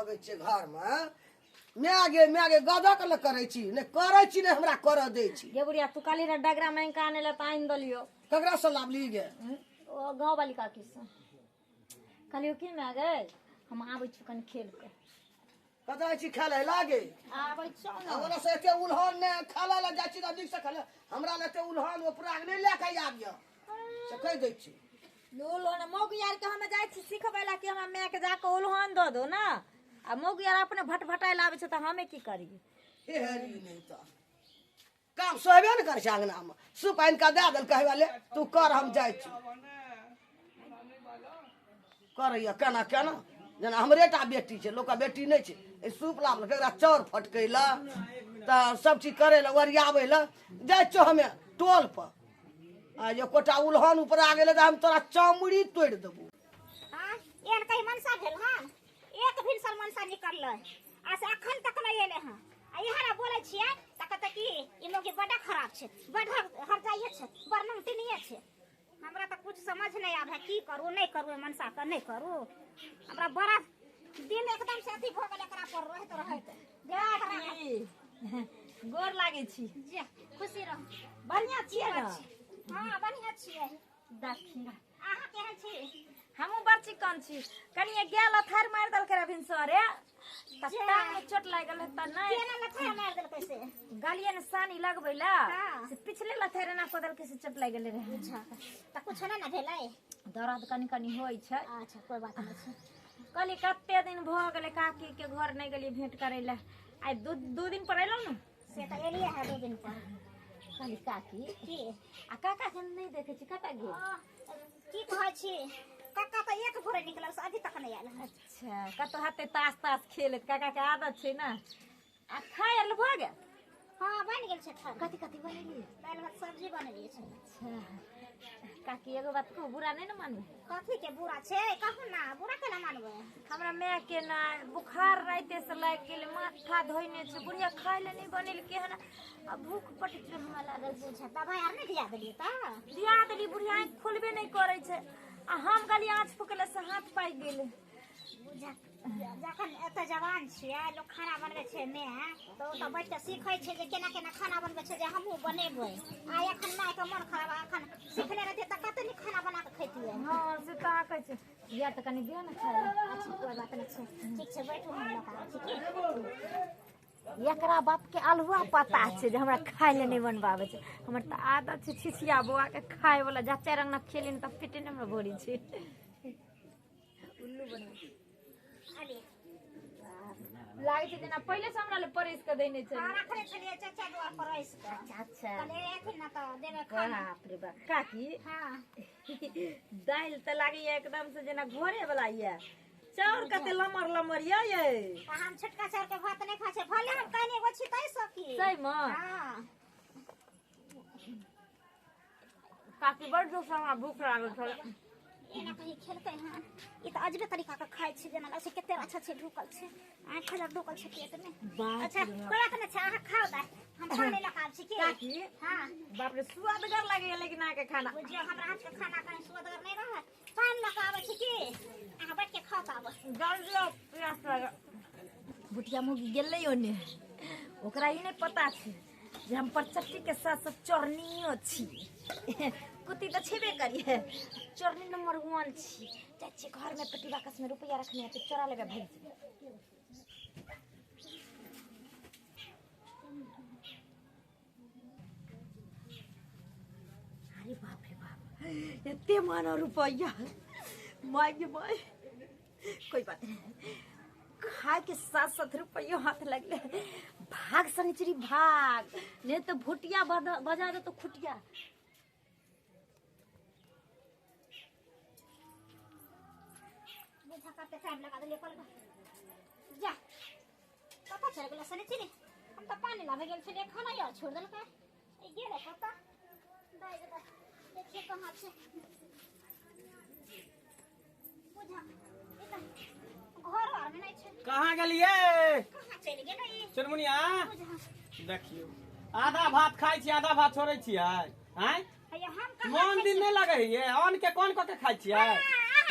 लगै छियै घरमे। माय गे माय गे, गदक लए करै छी, नहि करै छी, नहि हमरा करऽ दै छी। गे बुढ़िया, तू काली रे डगरा मांगि कऽ आनै लए तऽ आनि देलियौ। ककरा से लाबली गे? ओ गाँव वाली काकी से। कहलियौ की माय गे, हम आबै छी कनि खेल कऽ। कतऽ जाइ छी खेलै लागे? आबै छियौ ने। आ ओना से एते उलहन नहि, खेलै लए जाइ छी तऽ नीकसँ खेलै, हमरा लए एते उलहन उपराग नहि लए कऽ आबियऽ, से कहि दै छी। उलहन मौगी आरके हमे जाइ छी सिखबै लए कि हमरा मायके जाकऽ उलहन दऽ दो ने, आ मौगी आर अपने भटभटाइ लए आबै छै तऽ हमे की करियै? हे हरी, नहि तऽ काम सोहेबे ने करै छै। अङ्गनामे सूप आनि कऽ दए देलकै, हे ले तू कर, हम जाइ छी। करैया केना केना, जेना हमरे टा बेटी छै, लोकके बेटी नहि छै। एहि सूप लाबलकै एकरा चाउर फटकै लए तऽ सब चीज करै लए, ओरियाबै लए जाइ छियौ हमे टोल पर, आ एकोटा उलहन उपरा गेलै तऽ हम तोरा चमड़ी तोड़ि देबौ। हाँ, एहन कहीं मनसा भेल हन? एक भिनसर मनसा निकललै आ से अखन तक नहि एलै हँ। आ इएह ने बोलै छियै तऽ कहतै कि ई मौगी बड्ड खराब छै, बड्ड हरजाइए छै, बड़ नमतीनिए छै। हमरा तऽ कुछ समझ नहि आबै है, की करू नहि करू, एहि मनसाके नहि करू। हमरा बड़ा दिल एकदम से अथी भऽ गेल एकरा पर रहैत रहैत। दिमाग खराब। काकी, गोर लागै छी। जे खुशी रहू। बढ़िआँ छियै ने? हँ, बढ़िआँ छियै। देखी, अहाँ केहन छी? हमहूँ बड़ चिकन छी। कनिये गेल लथार मारि देलकै रह भिनसरे तऽ टांग में चोट लागि गेल तऽ नहि। केना लथार मारि देलकै से? गलिए ने सानी लगबै लए हाँ। से पिछले लथार एना कऽ देलकै से चोट लागि गेलै रहै। अच्छा, तऽ कुछो नहि ने भेलै? दर्द कनि कनि होइ छै। अच्छा, कोइ बात नहि छै। कहली कते दिन भऽ गेलै काकी के घर नहि गेलियै भेंट करै लए, आइ दू दिन पर एलहुँ ने। से तऽ एलियै है 2 दिन पर। कहली काकी की? आ काका के नहि देखै छी, कतऽ गेल? आ, की कहै छी, काका तऽ एक भोरे निकलल से अभी तक नहि आयल हन। अच्छा, कतौ हेतै तास तास खेलैत, काका के आदत छै ने। आ खाय आर भऽ गेल? हँ, बनि गेल छै खाना। कथी कथी बनेलियै? दालि भात सब्जी बनेलियै छै। अच्छा काकी, एगो बात कहू, बुरा नहि ने मानबै? कथी के बुरा छै? कहू ना, बुरा केना मानबै? हमरा माय के ना बुखार राइते से लागि गेलै, माथा धोइने छै, बुढ़िया खाय लए नहि बनेलकै हन, आ भूख बड्ड जोर हमरा लागल छै। अच्छा, दबाइ आर नहि दिया देलियै तऽ? दिया देली, बुढ़िया आँखि खोलबे नहि करै छै, आ हम गेलियै आँच फूकै लए से हाथ पाकि गेलै। बुझा, जखन एतऽ जवान छियै, लोक खाना बनबै छै माय, तऽ ओतऽ बैठ कऽ सीखै छै जे केना केना खाना बनबै छै, जे हमहूँ बनेबै। आ एखन मायके मोन खराब, आ एखन सिखने रहितियै तऽ कते नीक खाना बना कऽ खैतियै। हँ, से तऽ अहाँ कहै छै, या तऽ कनि दियौ ने खाय लए। अच्छा, कोइ बात नहि छै, ठीक छै, बैठू, हम लऽ कऽ आबै छी की। एकरा बापके अलुआ पता छै जे हमरा खाय लए नहि बनबाबै छै। हमर तऽ आदत छै छिछिया बौआके खाय वाला, जा चारि अंगना खेली ने तऽ पेटे ने हमरा भरै छै। उल्लू बनबै छै। अरे लागै छै जेना पहिले से हमरा लए परसि कऽ देने छै। हँ, रखने छलियै चाचा दुआर पर रसि कऽ। अच्छा अच्छा। कहलियै एथिन ने तऽ देबै खाना। बाप रे बाप, काकी। हँ। दालि तऽ लागैया एकदम से जेना घरे वाला ये, चाउर कते लमर लमर ये ये। तऽ हम छोटका चाउर के भात नहि खाइ छियै, भले हम कनि एगो छी तै सऽ की। सही मे? हँ। काकी, बड़ जोर से हमरा भूख लागल छल। एना कहीं खेलकै हन? ई तऽ अजबे तरीका के खाइ छै, जेना लगै छै कते अच्छा छै, ढुकल छै आँखि लग, ढुकल छै पेट मे। बाप अच्छा रे बाप। कोइ बात नहि छै, अहाँ खाउ दाइ, हम पानी लऽ कऽ आबै छी की। काकी। हँ। बाप रे, सुअदगर लागैया लेकिन अहाँके खाना। बुझियौ, हमरा हाथ के खाना कहीं सुअदगर नहि रहत? पानि लऽ कऽ आबै छी की, अहाँ बैठ के खाउ तऽ आबै। जल्दी आउ, प्यास लागल। बुटिया मुगी गेलै ओने, ओकरा ई नहि पता छै जे हम परचट्टी के साथ साथ चोरनियो छी। कुत्ती तऽ छेबे करिए, चोरनी नंबर 1 छी। जाइ छियै घरमे, पेटी बाकस में रुपैआ रखने हेतै, चोरा लेबै, भागि जेबै। अरे बाप रे बाप, एते मानो रुपैआ, my गे my. कोई बात नहीं, खाए के साथ साथ रुपैयो हाथ लगले। भाग शनिचरी भाग, नहीं तो भुटिया बजा दे तो खुटिया। बुझा, कते टाइम लगा देलियै कल। जा, कतऽ चलि गेलै शनिचरी? हम तऽ पानि लाबै गेल छलियै, खाना यार छोड़ि देलकै। ई गेलै कतऽ? दाइ गे दाइ, देखिए कहाँ छै। बुझा, ई तऽ घर आरमे नहि छै। कहाँ गेलियै? कहाँ चलि गेलै ई? चुनमुनिया। बुझा। देखियौ, आधा भात खाइ छी, आधा भात छोड़ै छियै, आँय? हैया, हम कहाँ मोन खाइ दिन छी? नहि लगै ये अन्न के कोन कऽ के खाइ छियै? अहाँ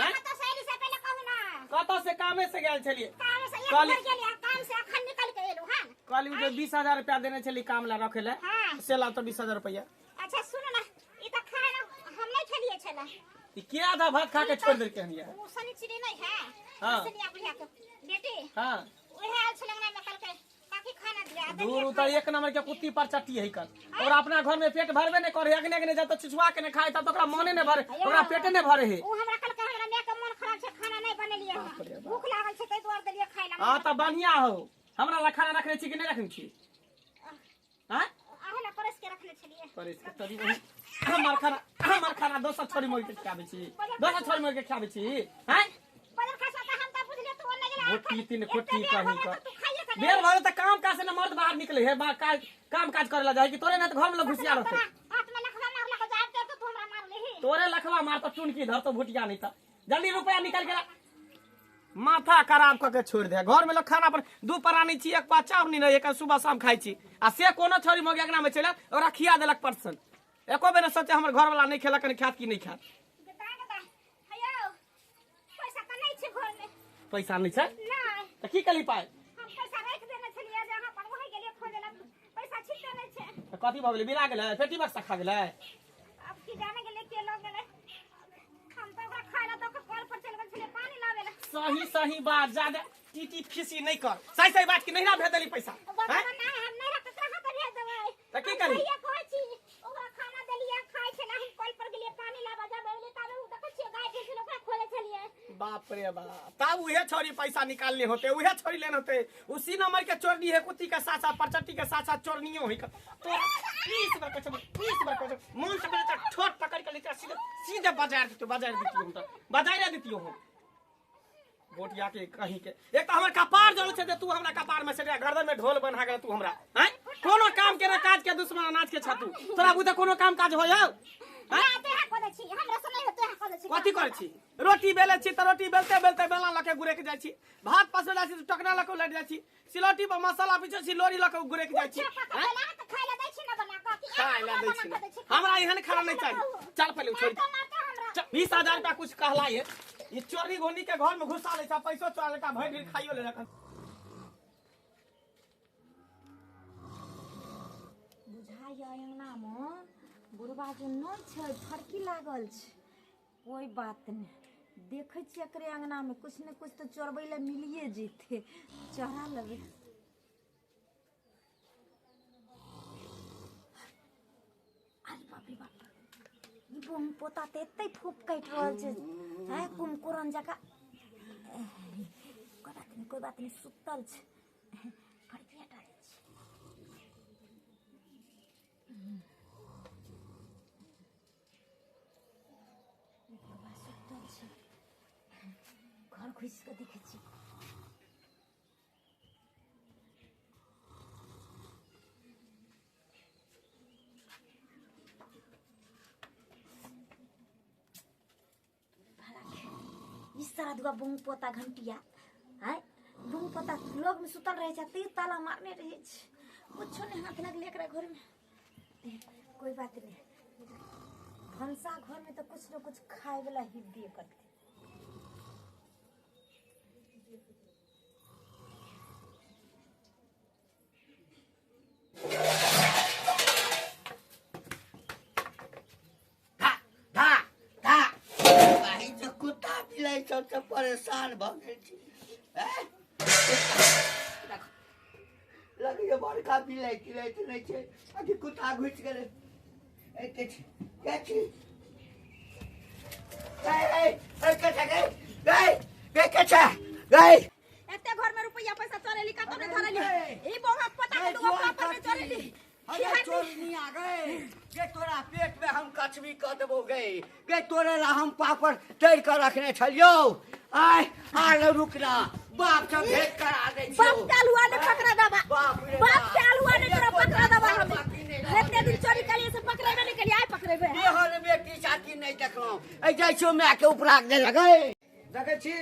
आँय? कतऽ से एली से पहिले कहू ना। कतऽ से? कामे से गेल छलियै। कामे से कहली भोर गेलियै काम से, अखन निकल के एलहुँ हन। कहली जे 20,000 रुपया देने छली काम ला रखे ले। हाँ। से लाओ तो 20,000 रुपया। अच्छा सुन ना, ई तऽ खाना हम नहि खेलियै छलै। ई के आधा भात खा के छोड़ देलकै हन ये? ओ शनिचरी नहि है? हाँ। शनिया बुढ़िया के बेटी। हाँ। उहे आयल छलै अंगना में, कहलकै काकी खाना दिया दूर देलियै। उतर, एक नंबर के कुत्ती पर चट्टी है कल। और अपना घर में पेट भरबे नहीं करे, अगने अगने जाता छिछुआ के नहीं खाए तब तो ओकरा मने नहीं भरे, ओकरा पेटे नहीं भरे है। ओ हमरा कहलकै हमरा माय के मन खराब छै, खाना नहि बनेलियै हन, भूख लागल छै, ताहि दुआरे देलियै खाय लए। हाँ तऽ बढ़िया हो। हमरा ला खाना रखने छी कि नहीं रखने छी? हाँ? अहाँ ला परस के रखने छलियै। परस के तरी वही हमर खाना, हमर खाना दोसर छोरी मोर के खियाबै छी, दोसर छोरी मोर के खियाबै छी। हैं? बदल खा सकता हम तऽ बुझलियै तू ओने गेला। गोटी तीन एते खोटी बेर कहीं भऽ गेल का। तऽ तू खाइए के बेर भर तऽ काम काज से न मर्द बाहर निकले है, बा काज काम काज करे ला जाए कि तोरे न तऽ घर में लोग घुसिया रहते। हाथ में लखवा मारलक जाब तऽ तू हमरा मारलिही। तोरे लखवा मार तो चुनकी धर तो भुटिया नहीं था। जल्दी रुपया निकाल के ला। माथा खराब कऽ के छोड़ि दे। घर में लोग खाना पर दू प्राणी छी, एक पात चाउर नहीं रहे, एक सुबह शाम खाइ छी, आ से कोनो छोरी मोगी अंगना में चलि आयल, ओकरा खिया देलक परसन। एको बेर सोचे हमर घर वाला नहीं खेलक, नहीं खात कि नहीं खात। गदा गदा हेयौ, पैसा तऽ नहि छै घर में। पैसा नहीं छै? नहि। तऽ की केली पाइ? हम पैसा राखि देने छलियै जे अहाँ पर वही गेलियै खोजै लए, पैसा छिटते नहि छै। तऽ कथी भऽ गेलै? बिला गेलै? पेटी बक्सा खा गेलै? अब की जाने गेलै के लऽ गेलै। हम तऽ ओकरा खाय लए दऽ कऽ कल पर चलि गेल छलियै पानि लाबै लए। सही सही बात, ज्यादा टीटी फीसी नहीं कर, सही सही बात की नहिरा भेज देली पैसा। बता हैं? नहि, हम नहि रखते कहाँ तऽ भेज देबै। तऽ की हम करी? सहिए कहै छी, ओकरा खाना देलियै खाय छलै, हम कल पर गेलियै पानि लाबऽ, जब एलियै ताबे ओ देखै छियै गाय भेल छलै, ओकरा खोलै छलियै। बाप रे बाप, तब उहे छोरी पैसा निकालने होते, उहे छोरी लेने होते, उसी नंबर के चोरनी है कुत्ती के साथ साथ परचट्टी के साथ साथ चोरनियो है। तो 20 बार कहै छै, 20 बार कहै छै, मन से कहै छै, ठोर पकड़ के लेते सीधे सीधे बाजार देतियो, बाजार देतियो हम, तऽ बाजारे देतियो हम। गोटिया के कहीं के एक तऽ हमर कपार जल छै जे तू हमरा कपार में से गर्दन में ढोल बन्हा गेल तू हमरा। हैं? कोनो काम के ना काज के दुश्मन अनाज के छतू, तोरा बुझे कोनो काम काज होय हौ? हैं? ना, तोरा कऽ दै छी, हमरा से नहि होतै, तोरा कऽ दै छी। कथी करै छी? रोटी बेलै छी तऽ रोटी बेलते बेलते बेलना लऽ के गुड़ैक जाइ छी, भात पसबै जाइ छी तऽ टोकना लऽ के उलटि जाइ छी, सिलौटी पर मसाला पीसै छी लोरी लऽ के गुड़ैक जाइ छी। कुछो कऽ के हैं? बेला तऽ खाय लए दै छी ने बना कऽ, कि खाय लए दै एना छी बना कऽ दै छी? हमरा एहन खाना नहि चाही। चल पहिले उ छोड़ि। मारतो मारतो हमरा। चल, 20,000 रुपया कुछ कहला ये, ई चोरी घोनी के घर में घुसा लै छै, पैसो चोरा लेलका, भरि दिन खाइयो लेलक। बुझाइए अङ्गनामे बुढ़बा जे नहि छै, फड़की लागल छै। कोइ बात नहि, देखै छियै एकरे अङ्गनामे किछु ने किछु तऽ चोरबै लए मिलिए जेतै, चोरा लेबै। अरे बाप रे बाप, ई बम पोता तऽ एते फूप काटि रहल छै, हैं कुमकुरन जकाँ। कोइ बात नहि, कोइ बात नहि, सुतल छै, फड़की हटा दै छी। बुढ़बा सुतल छै, घर घुसि कऽ देखै छी। ई सारा दुआ बुंग पोता घंटिया आय बुंग पोता लोग में सुतल रहे छै, तैयो ताला मारने रहे छै, कुछो नहीं हाथ लगले एकरा घर में। कोई बात नहीं, भनसा घर में तो कुछ न कुछ खाए वाला हिब्बे करते। धा धा धा, भाई जे कुत्ता बिलाइ सब से परेशान भऽ गेल छी। हैं? लगैए बड़का बिलाइ तिलाइ तऽ नहि छै, अथी कुत्ता घुसि गेलै। एते छी के छी? गै, गै, गै, के छै, गै? गै, गै, के छै? गै। एते घर में रुपया पैसा चोरेली, कतौ नहि धरेली। ई बोहा पोता के दुगो पापड़ में चोरेली। अरे चोरनी आ गए गे, तोरा पेट में हम कचबी कऽ देबौ गे। गे तोरे ला हम पापड़ तैर कऽ रखने छलियौ। आय आ ले, रुक ना, बाप से भेंट करा दै छियौ। बाप के आलुआ ने पकड़ा दबा, बाप रे बाप बाप। के आलुआ ने तोरा पकड़ा दबा। हम बाकी नहि रहल। एते दिन चोरी करिए से पकड़ेबे नहि करिए, आइ पकड़ेबे। एहन बेटी साथी नहि देखलहुँ। एहि जाइ छियौ माय के उपराग दे लगै। देखै छी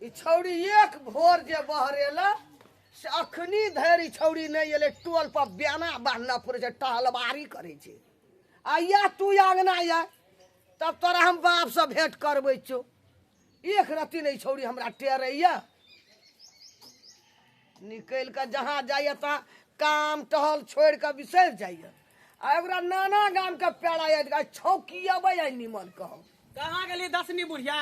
ई छौड़ी एक भोर जे बहरेला से अखनी धरि ई छौड़ी नहि एलै। टोल पर बेना बान्हऽ पड़ै छै, टहलबारी करै छै। आ या तू आंगना या तब तोरा हम बापसँ भेंट करबै छौ। एक रत्ती नहि छौड़ी हमरा टेरैया। निकलि कऽ जहाँ जाइए तहाँ काम टहल छोड़ि कऽ बिसरि जाइए। आ ओकरा नाना गाम के प्यारा याद छौकी अबै है निमन कहब। कहाँ गेली दसनी बुढ़िया?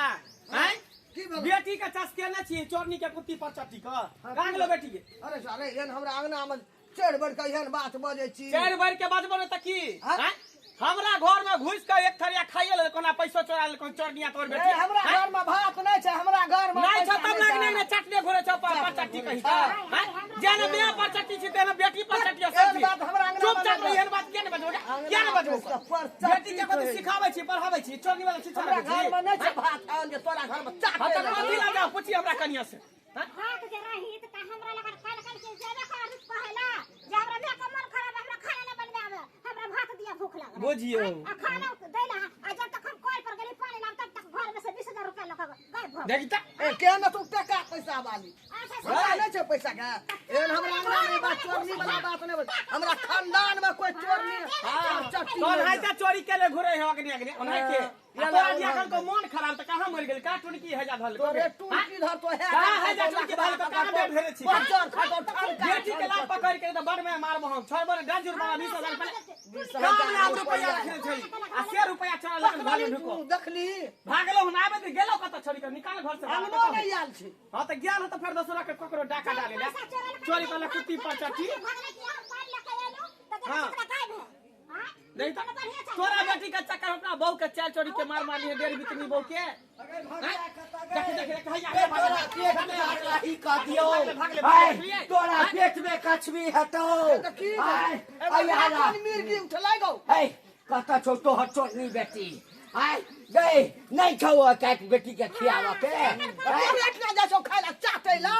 हैं? की भेल? बेटी के चस्के न छी चोरनी के कुत्ती पर चट्टी के। कहाँ गेलो बेटी के? अरे साले एहन हमरा अंगना में चढ़ बढ़ के एहन बात बजै छी। चारि बार के बाजबो ने त की? हाँ? हैं? हमरा घर में घुस के एक थरिया खाइए ले कोना पैसो चोरा ले कोन चोरनिया तोर बेटी। ए, हमरा हैं? घर में भात नहीं छै, हमरा घर में नहीं पैसा छ तब नहि लग नहीं छै। ने चटने घोरे छ पर चट्टी कही का। हैं? जेने बे पर चट्टी छी तेने बेटी पर चट्टी एहन सब बात हमरा अंगना में चुपचाप नहि रही, एहन बात किया ने बजबो? किया ने बजबो? पर बेटी के चट्टी कथी सिखाबै छी पढ़ाबै छी चोरनी वाला शिक्षा हमरा दै छी? घर में नहीं छै भात आन जे तोरा घर में चाट हाँ, तऽ कथी ला जाओ पूछी हमरा कनिया से। हैं? भात जे रही त हमरा लगन काल काल के जेबे कर कहेला जे हमरा my के मन खराब है, हमरा खाना न बनबे आवे, हमरा भात दिया भूख लागल। बुझियौ। आ खाना दैला आ जब तक हम कल पर गेली पानी लाब तब तक घर में से 20,000 रुपया लऽ के गायब भऽ गेल। देखी तऽ ए केना तू टका पैसा वाली? अच्छा हमरा नहीं छै पैसा के। एहन हमरा अंगना में बात चोरनी वाला बात नहीं बज। हमरा खानदान में कोई चोरनी हाँ, चट्टी तोहर नहीं हाय तऽ चोरी केले घुरे है अग्नि अग्नि ओनाहि के। हाँ, आ तोरा दिया को मन खराब तऽ कहाँ मरि गेल? का टुनकी है जा धल? तोरे टुनकी धर तो है। कहाँ है जा टुनकी धल के कहाँ बेर भेले छी? बजर खतो ठनका। बेटी के लाभ पकड़ के तऽ बड़ में मारबो हम। छोड़ बड़ डंजुर मारा 20,000 रुपया। काम लाख रुपया रखने छै। आ से रुपया चोरा लग घर में ढुको। देखली भागलो हम आबे तऽ गेलो कतऽ छोड़ी के निकाल घर से बाहर, अंगनो कतऽ? नहीं आयल छै। हाँ तऽ गेल तऽ फेर दोसरा के ककरो डाका डाले ला। पैसा चोरा लऽ के चोरी वाला कुत्ती पर चट्टी। भागले कि हम पानी लऽ के एलहुँ तऽ देखै हाँ। छी ओकरा गायब है। आँय? नहीं तो बढ़िया छै। तोरा बेटी के चक्कर अपना बहू के चाल चोरी के मार मारली है डेढ़ बितनी बहू के। देख देख देख हैया ए, तोरा पेट में अड़ाही कह दियौ। भागले, आय, भागले। तोरा पेट में कछुई हेतौ। तऽ की आय, एगो आय, आय, मिर्गी उठलै गौ। है कतऽ छौ तोहर चोरनी बेटी? आय गई नहीं छौ काट बेटी के खियाबऽ के। आय, पेट ना जाइ छौ खाइ ला चाटै ला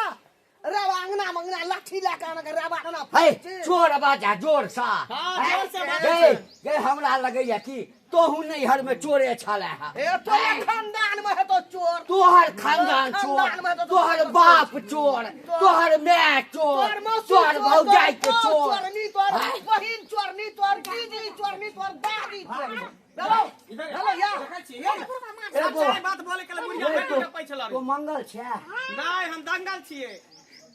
रवा अंगना मंगना लाठी लए के आनके रवा अंगना है चोर बाजा जोर सा। हाँ, आय, जोर से बाजै गई छै। गई हमरा लगैया कि तोहू नैहर में चोरे छला है। ए तोरा खानदान में हेतो चोर। तोहर खानदान चोर, खानदान में तो तोहर बाप चोर, तोहर my चोर, तोहर मौसी तोहर भौजाई के तोहर चोर। चोरनी, तोहर आय, बहिन चोरनी, तोहर दीदी चोरनी, तोहर दादी चोरनी। हेलो इधर हेलो या देखै छी। एगो सब बात बोले के लिए बुढ़िया बेटी के पैसा लड़। तो मंगल छै। नहीं हम दंगल छियै।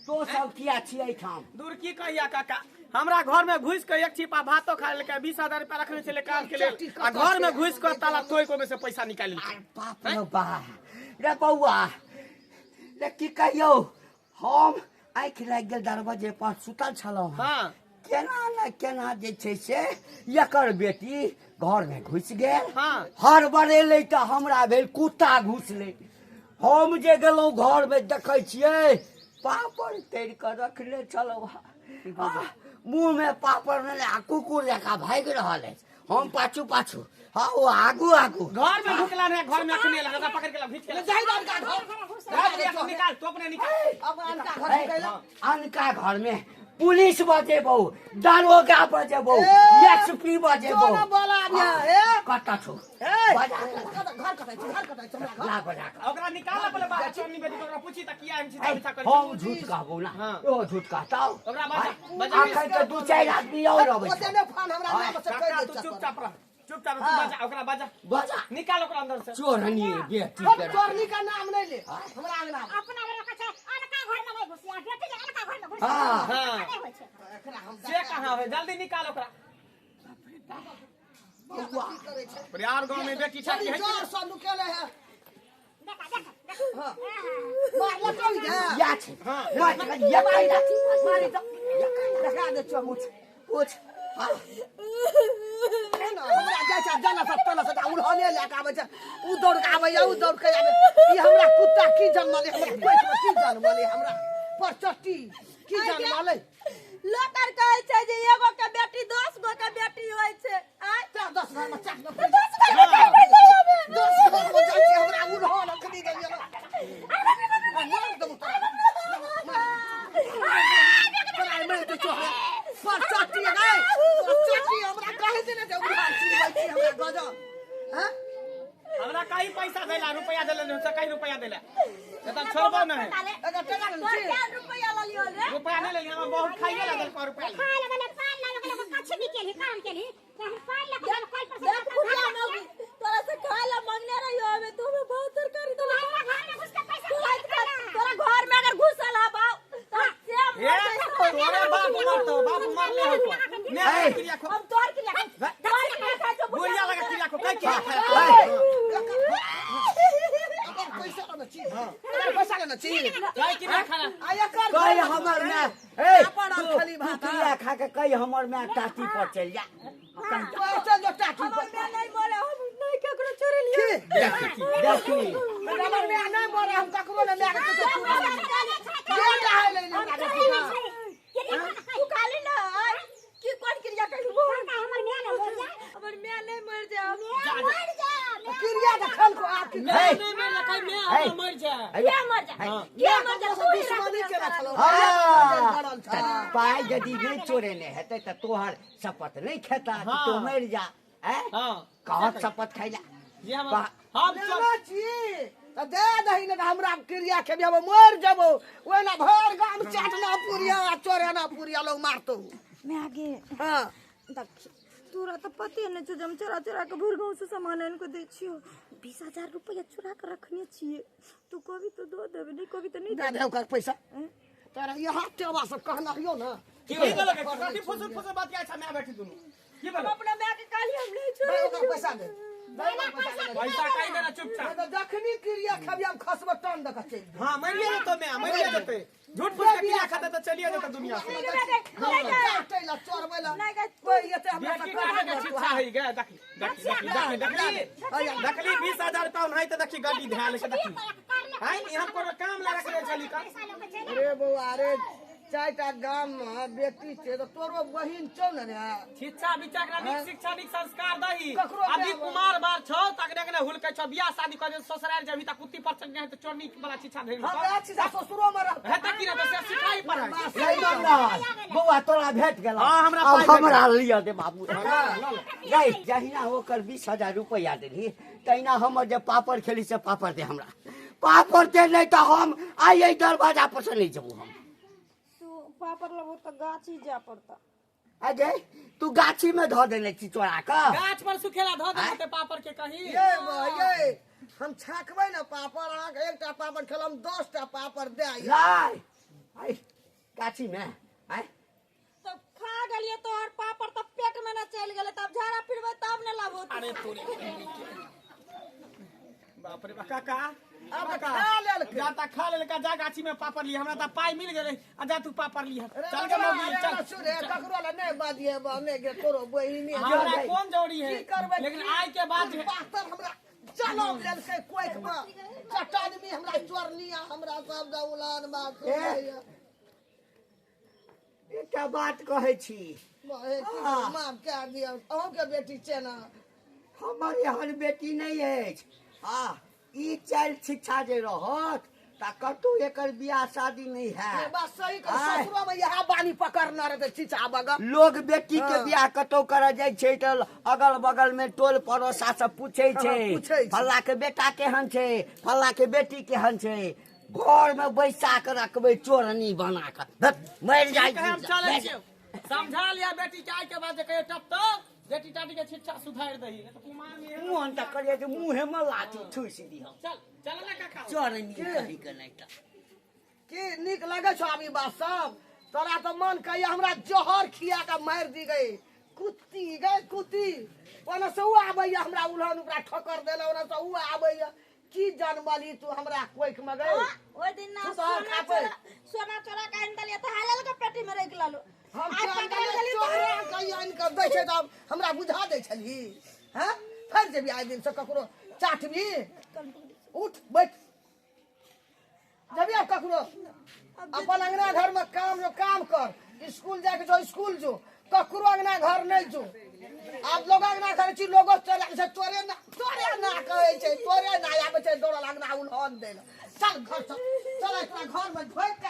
तो सब किया छियै एहिठाम? दूर की कहिया काका, हमरा घर में घुस के एक छिपा भातो खा लेलकै, 20,000 रुपया रखने छलै काम के लेल, आ घर में घुस के ताला तोड़ के ओहिमे से पैसा निकालि लेलकै। बाप रे बा रे बौआ रे की कहियौ, हम आँखि लागि गेल दरवाजे पर सुतल छलहुँ। हाँ। केना ने केना जे छै से एकर बेटी घर में घुसि गेल। हाँ। हड़बड़ेलै तऽ हमरा भेल कुत्ता घुसलै। हम जे गेलहुँ घर में देखै छियै पापड़ तैर कऽ रखने छलहुँ। मुँह में पापड़ नहि आ कुकुर जकाँ भागि रहल अछि। हम पाछू पाछू, हाँ ओ आगू आगू। घर में ढुकला नहीं, घर में अखने लगा ओकरा पकड़ के ला घीच के ला। जाहि अनका घर घर में निकाल, तो अपने निकाल। अब अनका घर ढुकैला। अनका घर में पुलिस बजेबौ, दारोगा बजेबौ, एसपी बजेबौ। जो न बोला अभी ए कतऽ छौ? ए बजा के घर कतै छै, घर कतै छै हमरा घर। ला बजा के। ओकरा निकाल पहिले बाहर चोरनी बेटी के, ओकरा पूछी तऽ किया एहन छिछा बिछा करै हम छी। झूठ कहबौ ना, हाँ। ओ झूठ कहतौ। ओकरा बजा बजा। अखन तऽ 2-4 आदमी और अबै ओते छै। ने फान हमरा नाम से कहि काका दै तू छै। चुपचाप रह, चुपचाप तू बजा, ओकरा बजा। बजा। निकाल ओकरा अंदर से। चोरनी बेटी हम के। चोरनी का नाम नहीं ले हमरा अंगना में। अपना बेटा कहै छै अनका घर में नहीं घुसी, आ बेटी के अनका घर में घुसी। हाँ। हाँ। नहि होइ छै। एकरा हम से कहाँ है? जल्दी निकाल ओकरा। की करै छै? परियार गांव में बेटी छठी है। जोर से नुकेले है। देखा देखा देखा। हाँ। मारलकै गे। या छै। मार यकै लाठी मारी तऽ देखा दे छौ पूछ पूछ। हाँ। एना हमरा जाइ छै जना सब तना सब उड़हने लए के आबै छै। उ दौड़ के आबैया, उ दौड़ के आबै। ई हमरा कुत्ता की जनमलै, हमरा पेट में की जनमलै, हमरा परचट्टी की जनमलै? लोक आर कहै छै जे एगो के बेटी 10 गो के बेटी होइ छै। आय चार 10 घर में चार 10 घर में चार बेटी होबे। 10 घर में जाइ छै हमरा उड़हन अखनी गेलियै ना। मार देबौ तोरा। तोरा मारि दै छौ हमरा। परचट्टी गै, परचट्टी हमरा कहै छै ने जे उड़हन चिड़बै छी हमरा गजब। हैं? हमरा कहीं पैसा देला, रुपया देला नहीं, से कहीं रुपया देला। से तऽ छोड़बो नहीं। एकर टका ने तोर छी। क्या रुपया ललियो रे? रुपया नहीं लेली, हमरा बहुत खाइए ला देलको रुपया। खाय लगलै, पान लगलै, कछ भी केलही, काम केलही। तऽ हम पान लऽ के कल पर से देख बुढ़िया मौगी, तोरा से खाय ला मांगने रहियो हमे, तू हमें बहुत तरकारी देलको। हमरा घर में घुस के पैसा तोरा घर में अगर घुसल हबौ तऽ से हे तोरे बाप मरतो बाप मरले हो मैं क्रिया खो हम तोर क्रिया तोर क्रिया खाइ छौ बुढ़िया लगा क्रिया खो कई क्रिया खा एकर पैसा लेने छी एकर पैसा लेने छी कई क्रिया खाना आ एकर कई हमर माय ए पापड़ और खली भात। क्रिया खा के कई हमर माय टाटी पर चल जा चल जो टाटी हमर पर माय नहीं मरे हम नहीं केकरो चोरेलिए की देखी हमर माय नहीं मरे हम ककरो ने माय के कुछो बेटा है ले हमरा देखी तू खाली ना की कोन क्रिया कही बोल हमर माय ना मर जा हमर माय नहीं मर जा मर जा क्रिया के खल को आपकी मैं नहीं मर जा कई मैं हमरा मर जा के मर जा के मर जा तू ही दुश्मनी केना छलो हाँ पाइ यदि नहीं चोरेने हेतै तऽ तोहर शपथ नहीं खेता कि तू मरि जा हैं हां कहत शपथ खैला ये हम हम चल लेना छी त दे दही ने हमरा क्रिया खेबी हम मर जबो ओना भर गाम चाटना पुरिया चोरेना पुरिया लोग मारतो मैं आगे हां देख तोरा तो पते नहीं छौ जे हम चोरा चोरा के भोर गाँव से सामान आनि के दै छियौ 20,000 रुपया चोरा के रखने छियै तू कभी तो दो देबे नहीं कभी तो नहीं दे दे ओकर पैसा तोरा यहाँ टेवा सब कहना हियो ना की बोलक कथी फुसुर फुसुर बात के अच्छा मैं बैठी दुनू की हम बोलक अपना माय के कहली हम नहीं दे चोरे ओकर पैसा दे दे ओकर पैसा दे। पैसा कई देना चुपचाप नहीं तो जखनी क्रिया खेबी हम खसबो टन दऽ के चलि जेबै। हां मरिए जेतो मैं मरिए जेते झूठ फूस के क्रिया खाता तो चलिए जेते दुनिया से चाटै ला चोरबै ला नहीं गए कोई एते हमरा बेटी काटे के शिक्षा है गे देखी देखी देखी देखली देखली 20,000 रुपया नहीं तो देखी गाड़ी ध्यान के देखी हाय यहाँ कोनो काम ला रखले छली का अरे बौआ अरे चारिटा गाम में बेटी छै तऽ तोरो बहिन छौ ने रे शिक्षा विचार करा नीक शिक्षा नीक संस्कार दही ककरो अभी बियाह कुमार बार छौ तकने कने हुलकै छौ बियाह शादी कर ससुराल जेबही त कुत्ती पर चढ़ने त चोरनी वाला शिक्षा भेल हमरा छी ससुरो में रह हेतै की ना त से सिखाई पढ़ाई नहीं बाबूलाल बौआ तोरा भेट गेल हाँ, हमरा अब पाइ भेट हमरा लिअ दे बाबू नहीं जहिना ओकर 20,000 रुपया देलही तहिना हमर जे पापड़ खेली से पापड़ दे हमरा पापड़ दे नहीं तऽ हम आइ एहि दरवाजा पर से नहीं जेबू हम तू पापड़ लेबो तो गाछी जा पड़ता अजय तू गाछी में धऽ देने छी चोरा कऽ गाछ पर सुखेला धऽ देते पापड़ के कहीं ये बा ये हम छाकबै ने पापड़ अहाँके एकटा पापड़ खेलम 10टा पापड़ दे आइए। लाइ आइ गाछी में आइ तब खा गेलिए तोहर पापड़ तब पेट में ना चलि गेलै तब झाड़ा फिरबै तब ने लाबो अरे तोरी बाप रे बा काका अब काका, खा लेलकै। जा ता खा लेलका जा गाछी में पापड़ लिया हमरा ता पाई मिल गेलै आ जा तू पापड़ लिया चल के मौगी चल सुन ककरो ला नहीं बाजिए बा नहीं गे तोरो बहिनी हमरा कोन जरूरी है की करबै लेकिन आइ के बाद पातर हमरा चलो लेलकै कोइख में चट्टा आदमी हमरा चोरनी आ हमरा सब दौलान बात ए। एकटा बात कहै छी माफ कए दियौ अहूँके बेटी छै ने हमर एहन बेटी नहीं अछि आ ई चालि शिक्षा जे रहत तऽ कतहु एकर बियाह शादी नहीं हैत बात सही कह आय। ससुरो में इएह बानी पकड़ने रहतै चीचा बगल लोग बेटी के हाँ। बियाह कतौ करऽ जाइ छै तऽ अगल बगल में टोल पड़ोसा सब पूछै छै हाँ, पूछै छै। फल्ला के बेटा केहन छै फल्ला के बेटी केहन छै घर में बैसा के रखबै चोरनी बना कऽ धत्, मरि जाइ ठीक है, हम चलै छियौ समझा लिया बेटी के आइ के बाद जे कहियो टपतो बेटी टाटी के शिक्षा सुधारि दही नहीं तो कुमार में मोहन तऽ करियै जे मुँहे में लाठी ठूसि दिहऽ चल चल ना काका चोरनी कही के नहि तऽ की नीक लगै छौ आब ई बात सब तोरा तऽ मन कहिया हमरा जहर खिया के मारि दी गई कुत्ती गई कुत्ती ओने से उ आबैया हमरा उल्हन ओकरा ठोकर देला ओने से उ आबैया की जनमली तू हमरा कोइख में गई ओहि दिन ना तू तऽ और सोना खाबै। चोरा सोना चोरा के आनि देलियै तऽ हालल के पेटी में राखि लेलहुँ हम आइ चोरा पकड़ि गेली तऽ चोरा के आनि के दै छै तऽ हमरा बुझा दै छलही हैं फेर जेबी आइ दिन से ककरो चाटबी उठ बैठ जबी आब ककरो अपन अंगना घर में काम जो काम कर स्कूल जाके जो स्कूल जो ककरो अंगना घर नहीं जो आब लोग अंगना घर छी लोगो चोरा से चोरे ना कहै छै तोरे ना आबै छै दौड़ल अंगना उल्हन दै लए। चल घर चल चल एकरा घर में ढोक के